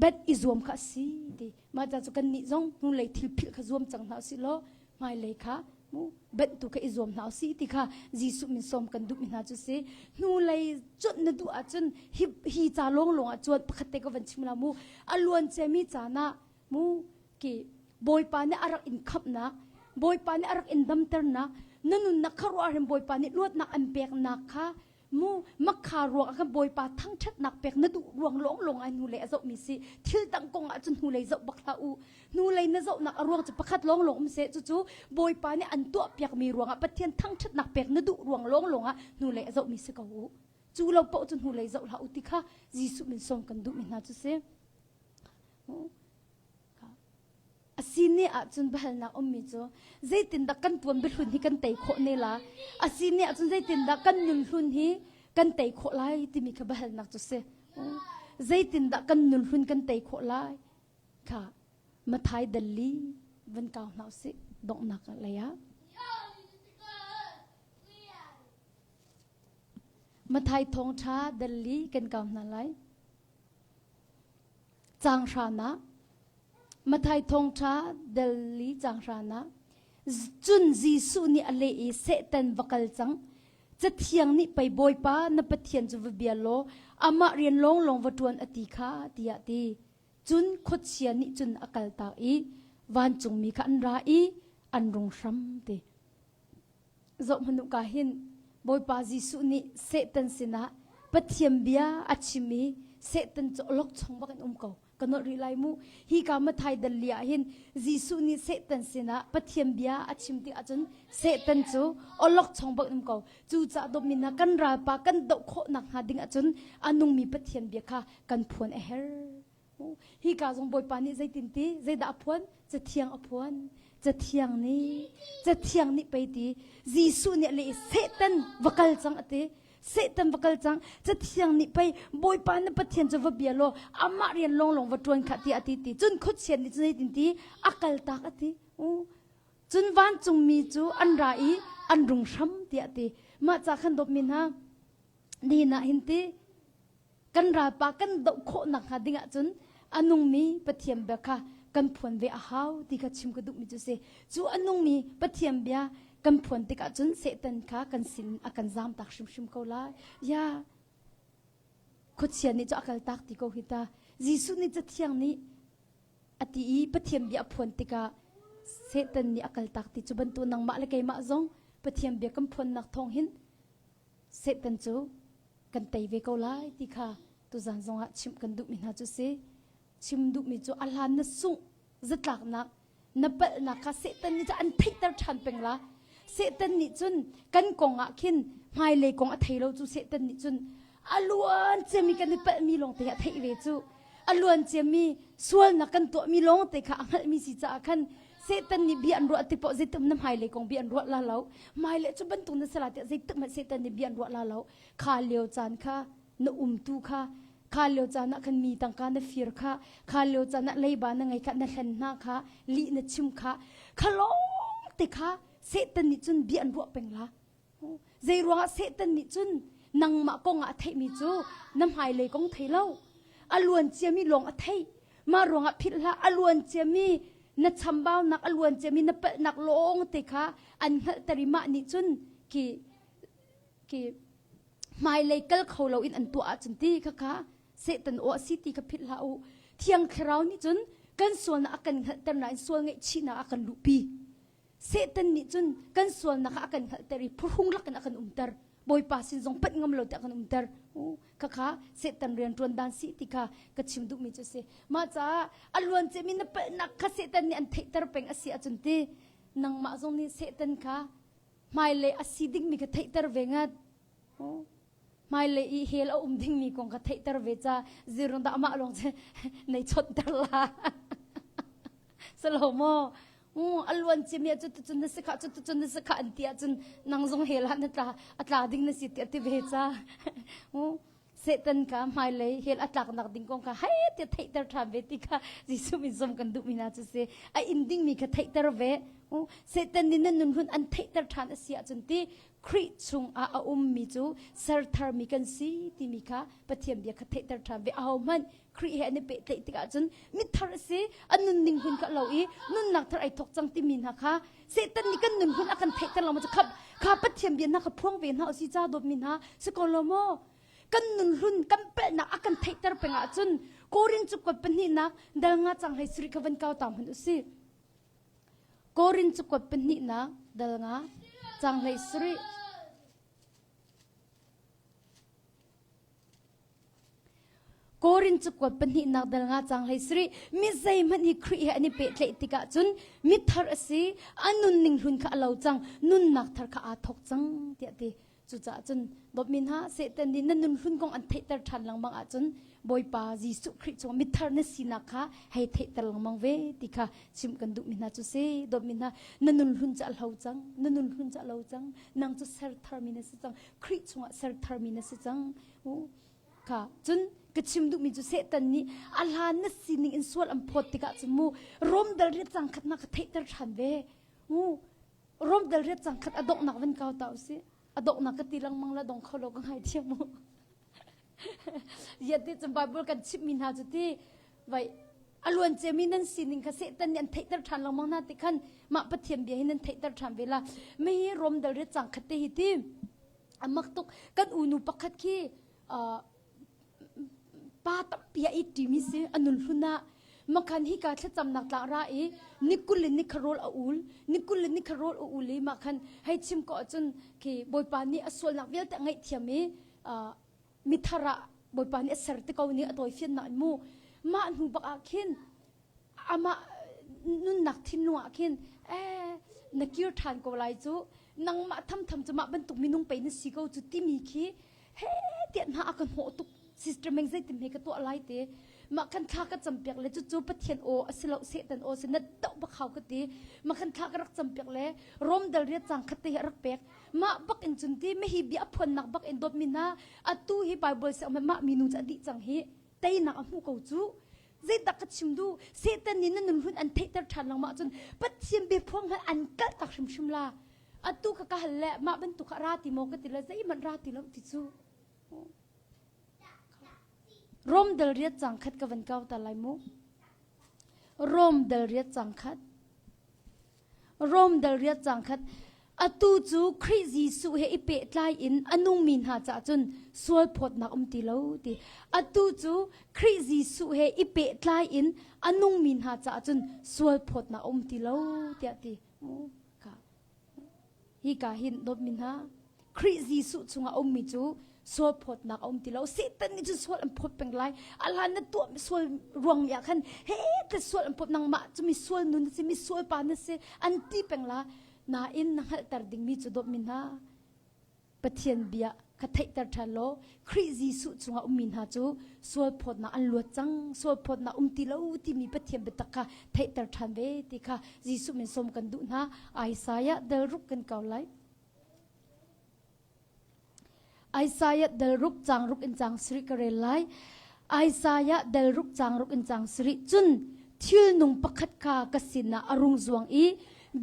bet i zuam kha a si ti. Mah ca cu kannih zong hnulei thil philh kha zuam cang hna usih law hmailei kha mu benh tu kha i zuam hna usih ti kha Jesuh min sawm kan duhmi hna cu si. Hnulei cuanh na duh ahcun hi, hi ca lawnglawng ah cuan pakhat te ka van chim la mu. A luan ciami caan ah mu ki Bawipa nih a rak in khamhnak Bawipa nih a rak in damternak na nunnak kha ruah hin Bawipa nih luatnak an peknak kha mu makha ruang ah khan Bawipa thangṭhatnak pek na duh ruang lawnglawng ah hnulei a zohmi si thil dang kong ah cun hnulei zoh bak hlah u hnulei na zohnak a ruang cu pakhat lawnglawng um seh cucu Bawipa nih an tuah piakmi ruangah Pathian thangṭhatnak pek na duh ruang lawnglawng ah hnulei a zohmi si ko u cu lo paoh cu hnulei zoh hlah u ti kha Jesuh min sawm kan duhmi hna cu si A si ne ahcun biahalnak ummi cu zeitindah kan tuan biahlun hi kan tei khawh ne la? A si ne ahcun zeitindah kan nunhlun hi kan tei khawh lai timi kha biahalnak cu si. Zeitindah kan nunhlun kan tei khawh lai? Kha Mathai dalli van kau hna usih donghnak lei ah. Mathai thawngṭha dalli kan kau hna lai. Caang hranak Matthai thawngṭha dal li caang hranak Cun Jesuh nih a leh i Satan va kal cang. Cathiang nih pei Bawipa na Pathian cu va bia law amah rian lawnglawng va ṭuan a ti kha tiah ti. Cun khuachia nih cun a kaltak i vancungmi kha an ra i an rung hram ti. Zohhmanh u ka hin Bawipa Jesuh nih Satan sinah Pathian bia a chim i Satan cu awlokchong bak in um ko. Ka nolh rih lai mu. Hi ka Mathai dal li ah hin Jesuh nih Satan sinah Pathian bia a chim tik ahcun Satan cu awlokchong bak in um ko. Cucaah dawtmi hna kan ralpa kan doh khawh nakhnga ding ahcun a nungmi Pathian bia kha kan phuan a herh. Hi ka zong Bawipa nih zeitin ti zeidah a phuan? Cathiang a phuan. Cathiang nih Cathiang nih pei ti Jesuh nih a leh i Satan va kal cang a ti. Satan va kal cang. Cathiang nih pei Bawipa na Pathian cu va bia law amah rian lawnglawng va ṭuan khah tiah a ti ti. Cun khuachia nih cun zeitin ti a kal tak a ti. Cun vancungmi cu an ra i an rung hram tiah a ti. Mah ca khan dawtmi hna nihin ah hin ti kan ralpa kan doh khawh nakhnga ding ahcun a nungmi Pathian bia kha kan phuan ve a hau ti kha chim ka duhmi cu si. Cu a nungmi Pathian bia kan phuan tikah cun Satan kha kan sin a kan zamtak hrimhrim ko lai. Ya, khuachia nih cu a kaltak ti ko hi ta. Jesuh nih Cathiang nih a ti i Pathian bia a phuan tikah Satan nih a kaltak ti cu bantuk nangmah le keimah zong Pathian bia kan phuannak thawng hin Satan cu kan tei ve ko lai ti kha tuzan zongah chimh kan duhmi hna cu si. Chim duhmi cu a hlan na sungh zatlaknak na palhnak kha Satan nih cun an theihter ṭhan peng la. Satan nih cun kan kong ah khin hmailei kong a thei lo cu Satan nih cun a luan ciami kan i palhmi lawngte a theih ve cu. A luan ciami sualnak kan tuahmi lawngte kha a hngalhmi si caah khan Satan nih bia an ruah tik paoh zeitik na hmailei kong bia an ruah la lo. Hmailei cu bantuk na si la tiah zeitik hmanh Satan nih bia an ruah la lo. Kha lio caan kha na umtu kha kha lio caan ah khan mi tangka na fir kha kha lio caan ah leiba na ngei kha na hlen hna kha lih na chim kha kha lawng te kha Satan nih cun bia an ruah peng la. Zei ruangah Satan nih cun nangmah kong ah a theihmi cu na hmailei kong thei lo. A luan ciami lawng a theih. Mah ruangah philh hlah a luan ciami na chambaunak a luan ciami na palhnak lawng te kha an hngalhter i mah nih cun khi khi hmailei kal kho loin an tuah ahcun ti kha kha. Satan aw a si ti kha philh hlah u. Thiang Thlarau nih cun kan sualnak a kan hngalhter nain sual ngaihchihnak a kan luhpi. Satan nih cun kan sualnak kha a kan hngalhter i phuhrung lakin a kan umter. Bawipa sin zong panh ngam lo te a kan umter. Khakha Satan rian ṭuan dan si ti kha ka chim duhmi cu si. Mah caah a luan ciami na palhnak kha Satan nih an theihter peng a si ahcun ti nangmah zong nih Satan kha hmailei a si dingmi kha theihter ve ngat. Hmailei i hell a um dingmi kong kha theihter ve ca zirung dah amah lawng cu nei chawnhter la. Salo maw? A luan ciami ah cuticun na si kha cuticun na si kha an ti ahcun nang zong hell ah na tla a tla ding na si tiah ti ve ca. Satan kha hmailei hell a tlaknak ding kong kha hei tiah theihter ṭhan ve ti kha Jesuh min zong kan duhmi hna cu si. A in dingmi kha theihter ve. Satan nih na nun hun an theihter ṭhan a si ahcun ti Khrih chungah a ummi cu sertharmi kan si timi kha Pathian bia kha theihter ṭhan ve. Ahohmanh Khrih he an i pehtlaih tikah cun mithar a si, a nunning hun kha lo i nunnak thar ai thawk cang timi hna kha Satan nih kan nun hun a kan theihter lo maw kha kha Pathian bia hna kha phuang ve hna usih ca dawtmi hna si ko lo maw? Kan nun hlun kan palhnak a kan theihter peng ahcun Korin cu kuat pahnihnak dal nga cang hlei sarih kha van kau ta hmanh usih. Korin cakuat pahnihnak dal nga cang hlei sarih. Korin cakuat pahnihnak dal nga cang hlei sarih mi zeihmanh hi Khrih he an i pehtlaih tikah cun mithar a si a nunning hlun kha a lo cang nunnak thar kha aa thawk cang tiah ti Cucaah cun dawtmi hna, Satan nih na nun hlun kong an theihter ṭhan lengmang ahcun Bawipa Jesuh Khrih cung mithar na sinak kha hei theihter lengmang ve ti kha chimh kan duhmi hna cu si. Dawtmi hna, na nun hlun cu a hlo cang, na nun hlun cu a lo cang, nang cu ser tharmi na si cang, Khrih chungah ser tharmi na si cang. Kha cun ka chim duhmi cu Satan nih a hlan na sining in sual an phawt tikah cun mu Rom dal riat cang khat na ka theihter ṭhan ve. Mu Rom dal riat cang khat a donghnak van kau ta usih. A donghnak ka ti lengmang la dong kho lo ka ngai thiam mu. Yet ti cun Bible kan chimhmi hna cu ti vai a luan ciami nan sining kha Satan nih an theihter ṭhan lengmang hna ti khan mah Pathian bia hi nan theihter ṭhan ve la. Mi Rom dal riat cang khat te hi ti a mak tuk kan unu pakhat khi pa tampi a it ṭimi si a nun hlun ah makhan hika thlacamnak tlang ra i nikul le nikha rawl a ul nikul le nikha rawl a ul i mah khan hei chim ko ahcun khi bawipa nih a sualnak vialte a ngaihthiam i mithar ah bawipa nih a ser te ko nih a tawifiannak in mu mah hnu bak ah khin amah nunnak thinlung ah khin eh na kir ṭhan ko lai cu nangmah thamtham cu mah bantuk minung pei na si ko cu timi khi he tiah hna a ka hnawh tuk sister meng zeitin he ka tuah lai te mah kan thla ka campiak le cucu pathian aw a si lo satan aw si na doh bak hau ka ti mah kan thla ka rak campiak le rom dal riat cang khat te hi a rak pek mah bak in cun ti me hi bia a phuannak bak in dawt mi hna atu hi bible se mah minu cu a dih cang hi teinak a hmu ko cu zeidah ka chim duh Satan nih na nun hun an theihter ṭhan lengmang ahcun Pathian biaphuang hmanh an kaltak hrimhrim la atu kha ka hal le mah bantuk kha ra ti maw ka ti le zeihmanh ra ti lo ti cu Rom dal riat cang khat ka van kau ta lai mu Rom dal riat cang khat Rom dal riat cang khat atu cu Khrih Jesuh he i pehtlai in a nungmi hna caah cun sual phawtnak um ti lo ti atu cu Khrih Jesuh he i pehtlai in a nungmi hna caah cun sual phawtnak um ti lo tiah ti hi ka hin dawtmi hna Khrih Jesuh chungah a ummi cu sual phawtnak a um ti lo. Satan nih cun sual an phawt peng lai. A hlan na tuah sual ruang mi ah khan he te sual an phawt nangmah cu mi sual nu na si, mi sual pa na si an ti peng la. Nain na hngalhter dingmi cu dawtmi hna Pathian bia kha theihter ṭhan law Khrih Jesuh chungah ummi hna cu sual phawtnak an luat cang, sual phawtnak um ti lo timi Pathian biatak kha theihter ṭhan ve ti kha Jesuh min sawm kan duh hna. Isaiah dal ruk kan kau lai. Isaiah dal ruk cang ruk in cang sarih ka rel lai. Isaiah dal ruk cang ruk in cang sarih cun thil nung pakhat kha ka sinah a rung zuang i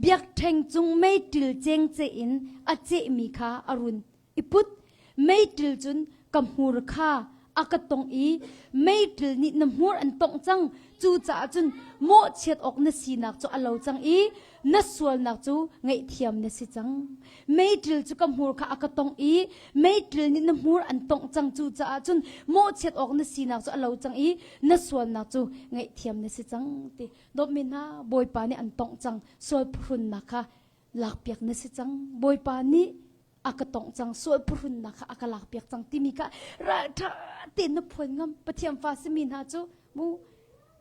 biakṭheng cung meiṭil cengce in a cehmi kha a run i put. Meiṭil cun ka hmur kha a ka tong i meiṭil nih na hmur an tongh cang. Cucaah cun mawhchiat awk na sinak cu a lo cang i na sualnak cu ngaihthiam na si cang. Meiṭil cu ka hmur kha a ka tongh i meiṭil nih na hmur an tongh cang. Cucaah cun mawhchiat awk na sinak cu a lo cang i na sualnak cu ngaihthiam na si cang ti. Dawtmi hna, Bawipa nih an tongh cang. Sual phuhrunnak kha lakpiak na si cang. Bawipa nih a ka tongh cang, sual phuhrunnak kha a ka lakpiak cang timi kha ralṭha tein na phuan ngam. Pathian fa simi hna cu mu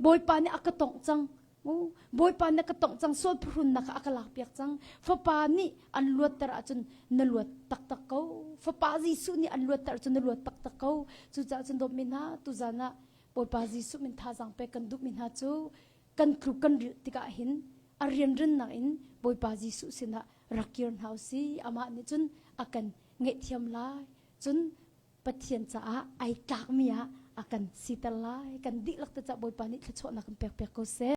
Bawipa nih a ka tongh cang. Mu Bawipa nih a ka tongh cang, sual phuhrunnak kha a ka lakpiak cang. Fapa nih an luatter ahcun na luat taktak ko. Fapa Jesuh nih an luatter ahcun na luat taktak ko. Cucaah cun dawtmi hna, tuzan ah Bawipa Jesuh min thazaang pek kan duhmi hna cu kan tluk kan rilh tikah hin a rianrinnak in Bawipa Jesuh sinah rak kir hna usih. Amah nih cun a kan ngaihthiam lai. Cun Pathian caah ai tlakmi ah a kan siter lai. Kan dihlak te caah Bawipa nih thluachuahnak kan pek piak ko seh.